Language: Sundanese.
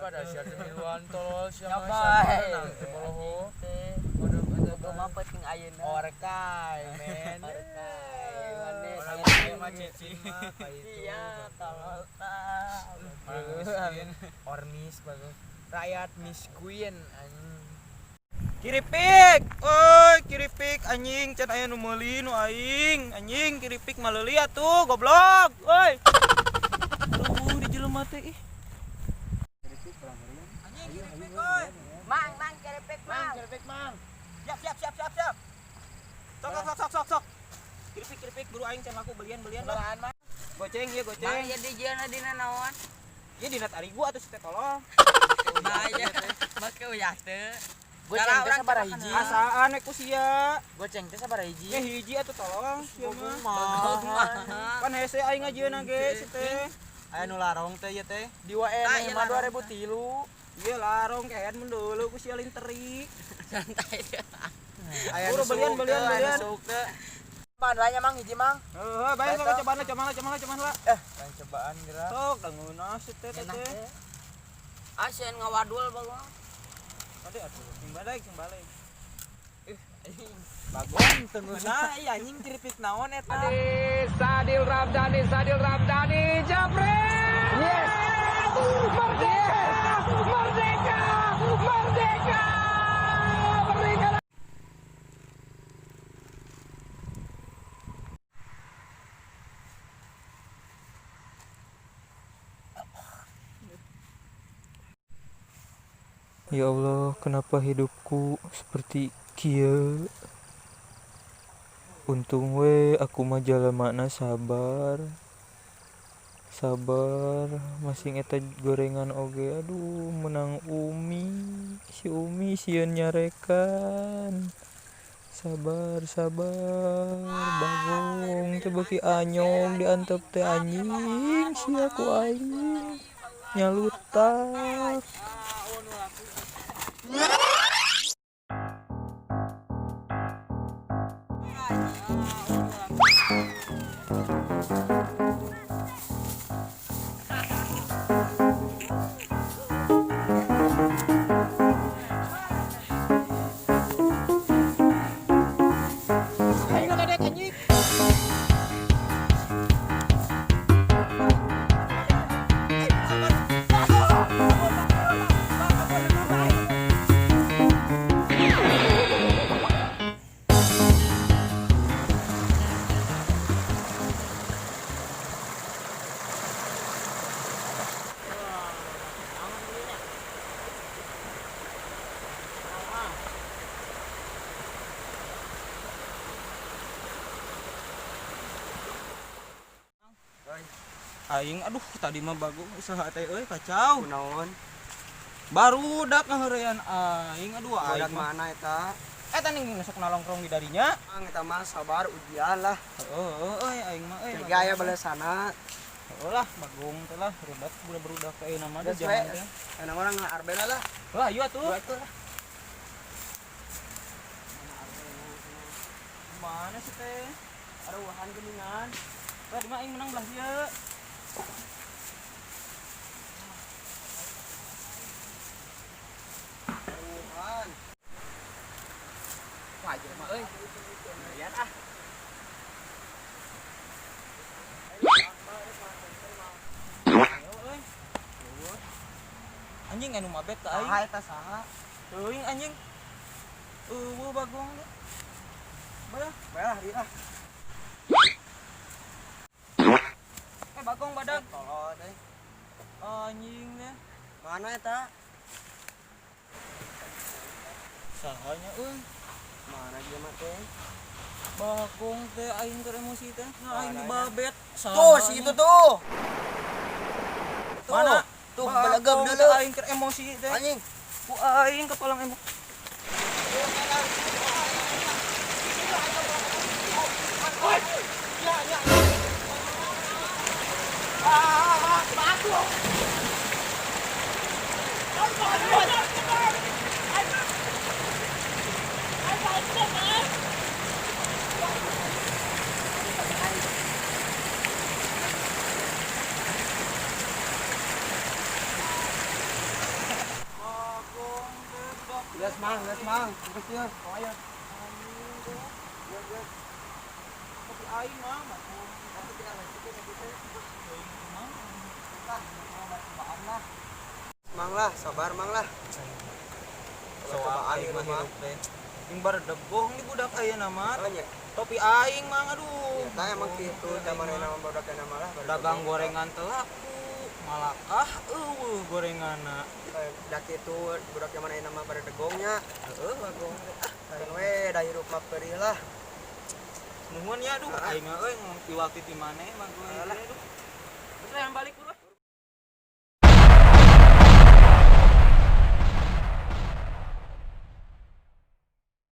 Pada sia teh miluan tolol sia mah. Nyabai. Teh boloho. Waduh, mah penting ayeuna. Orkai men. Orkai, mane Orang saya mah cicing mah ka itu. Iya, tolol tah. Orang miskin, ormis bagus. Rakyat miskin anjing. Kiripik, oi kiripik anjing can aya nu meuli nu aing anjing kiripik maleuli atuh goblok oi. Aduh di jelema teh ih. Anjing kiripik oi. Mang, mang kerepek, mang. Kiripik mang. Siap siap siap siap siap. Sok sok sok sok sok. Kiripik kiripik buru aing can laku belian-belian lah. Goceng ieu Mang goceng. jadi jieuna dina naon? Ieu dina tari gua atuh si teh tolong. Bahaya. Make uyah teu. Goceng teh sabaraha hiji? Asaan we ku sia. Goceng teh sabaraha hiji? Ye hiji atuh tolong sia mah. Mah. Pan hese aing ngajieuna ge si teh. Aya nu larong teh ieu teh. Di Tah, wae ieu mah larong. 2003. Iya larong kehean mun dulu ku sia linteri. Santai. Aya Buru, nu belian, suuk belian, teh, aya nu belian. suuk teh. Pan lah mang hiji mang. Heeh, bae sok cobaan lah, cobaan lah, cobaan lah, cobaan lah. Eh, yang cobaan geura. Sok dangeuna si teh teh. teh. Asen ngawadul bagong. Ade atuh, sing balik, sing balik. Bagong teu ngeunah ieu anjing keripik naon eta? Sadil Ramdhani, Sadil Ramdhani, jebret! Yes! Merdeka! Merdeka! Merdeka! Merdeka! Ya Allah, kenapa hidupku seperti kieu? Untung we aku mah jalamana sabar. Sabar, masing eta gorengan oge. Aduh, menang Umi. Si Umi sieun nyarekan. Sabar, sabar. Bagong teh beuki anyong diantep teh anjing sia ku aing. Nyalutak. Aing ngadek anjing. Aing aduh tadi mah bagong usaha teh euy kacau. Kunaon? Barudak ngaheureyan aing aduh aing. Budak mah. mana eta? Eta ning sok nalongkrong di darinya. Mang eta mah sabar ujian lah. Heeh euy aing mah euy. Jaga aya balesana. Heeh lah bagong teh lah rudak budak-budak ka ayeuna mah Geus zaman we. teh. Enak orang ngarbena lah. Lah ayo atuh. Atuh lah. Mana sih teh? Aruhan geuningan. Tadi mah aing menang belah dieu. Aruhan. Wah, jelema euy. Lihat ah. Ayo euy. Anjing anu mabet ka aing. Saha eta saha? Teuing anjing. Eueuh bagong teh. Bae Bae lah dia lah. Eh bagong badag. Tolol teh. Anjing teh. Mana eta? Sahanya euy. Mana dia mah teh? Bagong teh aing keur emosi teh. Nah aing dibabet. Tuh si itu tuh. Tuh. Mana? Tuh belegem Bagong dulu. teh aing keur emosi teh. Anjing. Ku aing kepalang emosi. Mang, geus Mang. Geus yeuh, oh ayo. Kopi aing Mang. Mang lah, sabar Mang lah. Soal Cobaan aing ieu mah mah. hirup teh. Yang baredegong di budak ayeuna mah. Oh nya. Topi aing Mang, aduh. Eta emang kitu zaman ayeuna mah budak ayeuna mah lah. Dagang gorengan teu laku, malakah eueuh gorenganna. Da kitu budak zaman ayeuna mah baredegongnya. Heeh, bagong. Ah, kan we da hirup mah perih lah. Nuhun ya, aduh aing euy iwal ti maneh mah gue. Alah. Aduh. Terus yang balik.